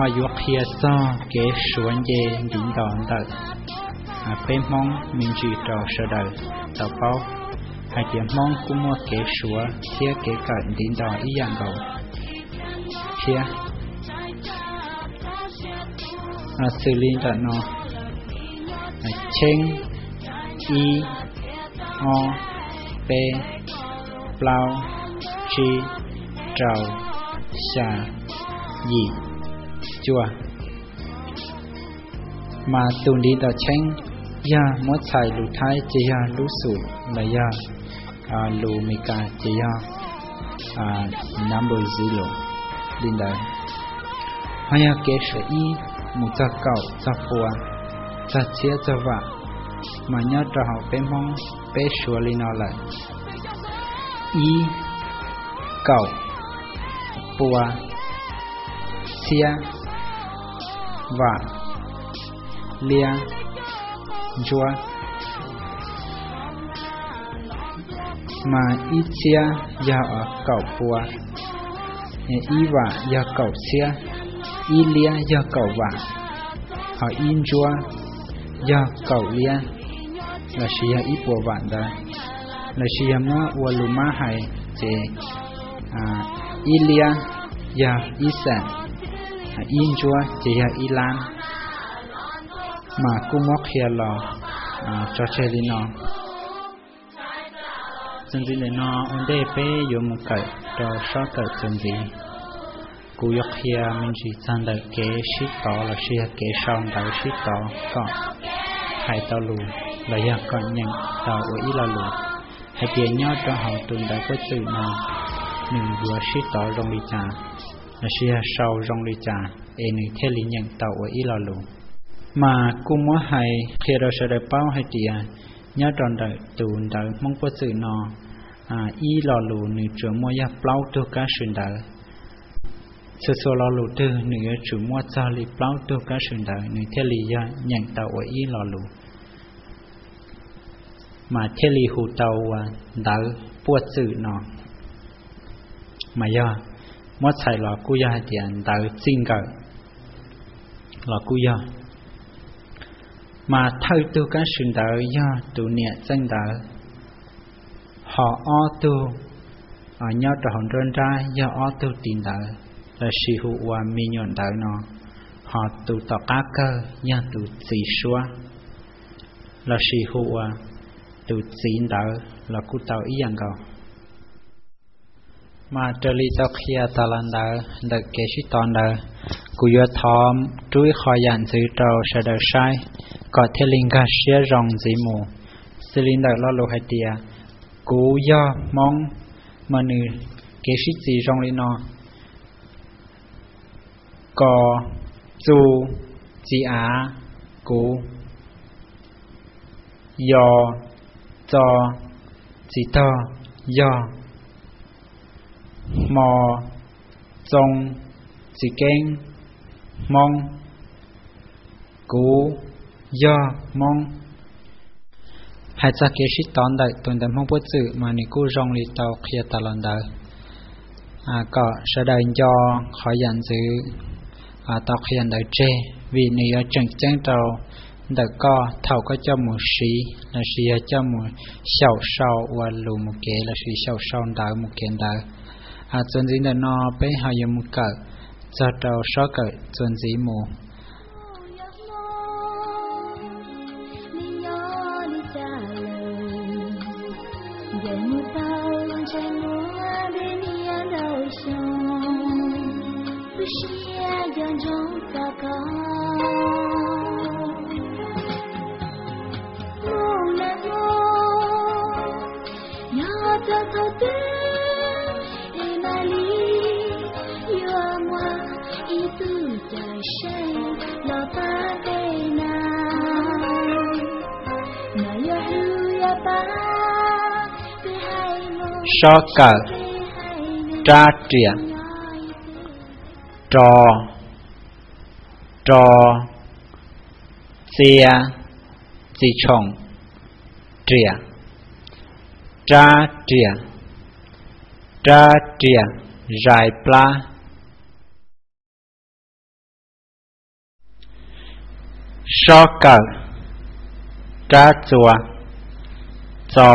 Ho yuav qhia txog kev suav nce ntiv ntos ntawm peb Hmoob me ntsis rau sawv daws tau paub hais tias Hmoob kuj muaj kev suav thiab kev kawm ntiv ntos ib yam nkaus thiab. Xws li ntawm no: cheeb, ib, ob, peb, plaub, tsib, rau, xya, yim, cuaj. Mas tus ntiv ntos cheeb yog muab txhais lus Thaib ces yog lub xum, los yog lus Meskas ces yog number zero li ntawd. Ho yog kev suav ib mus txog kaum, txog pua, txog txhiab, txog vam, mas nyob rau hauv peb Hmoob peb suav li no lawm: ib, kaum, pua, txhiab, vam, liab, ntsuab. Mas ib txhiab yog kaum pua, ib vam yog kaum txhiab, ib liab yog kaum vam, ho ib ntsuab yog kaum liab, lossis yog ib puas vam ntawd. Lossis yog muab ua lus Mab hais ces ib liab yog ib xees, ib ntsuab ces yog ib lab. Mas kuj muab qhia los tso tseg li no. Txuas ntxiv ntawm no ua ntej peb yuav mus kawm rau sob kawm txuas ntxiv, kuv yuav qhia me ntsis txog ntawm kev sib tov lossis yog kev sau ntawv sib tov kom hais tau lus los yog kom nyeem tau ua ib lo lus hais tias nyob rau hauv tus ntawv puab txwm no nws yuav sib tov zoo li cas lossis yog sau zoo li cas es nws thiaj li nyeem tau ua ib lo lus. Mas kuj muab hais qhia rau sawv daws paub hais tias nyob rau ntawm tus ntawv Hmoob puab txwm no, ib lo lus nws tsuas muaj yog plaub tug kab sw ntawv. Txhua txhua lo lus twg nws yuav tsum muaj txog li plaub tug kab sw ntawv nws thiaj li yog nyeem tau ua ib lo lus, mas thiaj li hu tau ua ntawv puab txwm no. Mas yog muab txhais los kuj yog hais tias ntawv txij nkawm los kuj yog. Mas thawj tug kab sw ntawv yog tus niam txeej ntawv, ho ob tug nyob rau hauv nruab nrab yog ob tug tis ntawv lossis hu ua me nyuam ntawv no, ho tus tom qab kawg yog tus txiv suab lossis hu ua tus txiv ntawv los kuj tau ib yam nkaus. Mas raws li tau qhia tas los ntawd ntawm kev sib tov ntawd, kuv yuav thov rub ib qho yam ntxwv rau sawv daws saib kom thiaj li nkag siab zoo ntxiv mus. Xws li ntawm lo lus hais tias kuv yog Hmoob, mas nws kev sib txiv zoo li no: ko, txu, txiv av, kuv, yo, txo, txiv tog, yog, hmo, txoo, txiv keeb, Hmoob, kuv yog Hmoob. Hais txog kev sib tov ntawm tus ntawv Hmoob puab txwm mas nws kuj zoo li tau qhia tas los ntawd, kom sawv daws nco qhov yam ntxwv tau qhia ntawd tseg, vim nws yuav tseem ceeb rau ntawm koj thaum koj coj mus siv lossis yog coj mus xyaum sau ua lus mus kev lossis xyaum sau ntawv mus kev ntawd. Txuas ntxiv ntawm no peb ho yuav mus kawm txog rau sob kawm txuas ntxiv mus. Sob kawm: rab riam, ro, ro, txia, txiv tshoom, riam, rab riam, rab riam zais plab. Sob kawm, rab txuas, txo,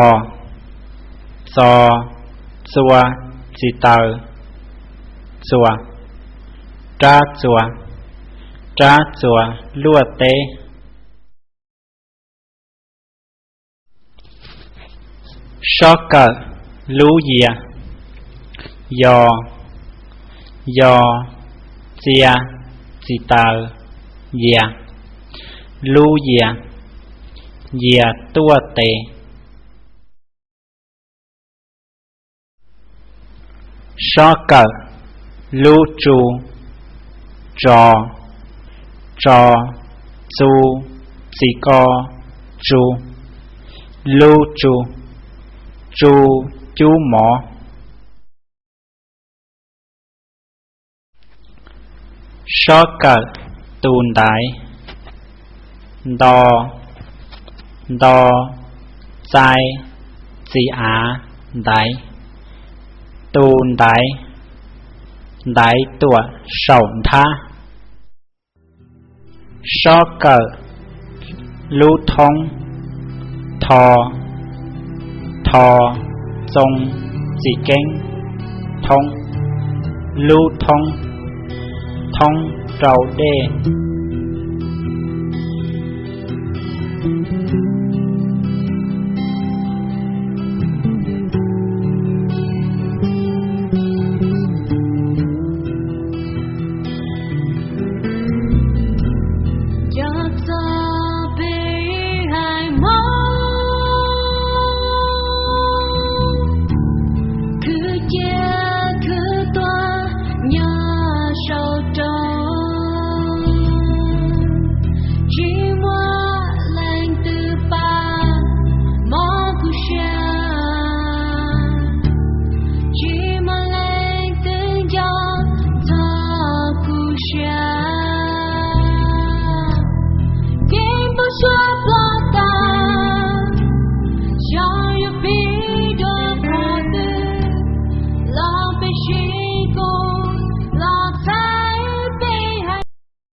txo, txua, txi taw, txua, rab txuas, rab txuas luaj teb. Sob kawm, lub yias, yo, yo, txia, txi taw, yias, lub yias, yias tuaj tes. Sob kawm, lub tsu, tso, tso, txu, txi ko, tsu, lub tsu, tsu, cub mov. Sob kawm, tus ntaiv, nto, nto, txai, txi av, ntaiv, tus ntaiv, ntaiv tuam saum nthab. Sob kawm, lub thoob, tho, tho, txoo, txi keeb, thoob, lub thoob, thoob rau dej.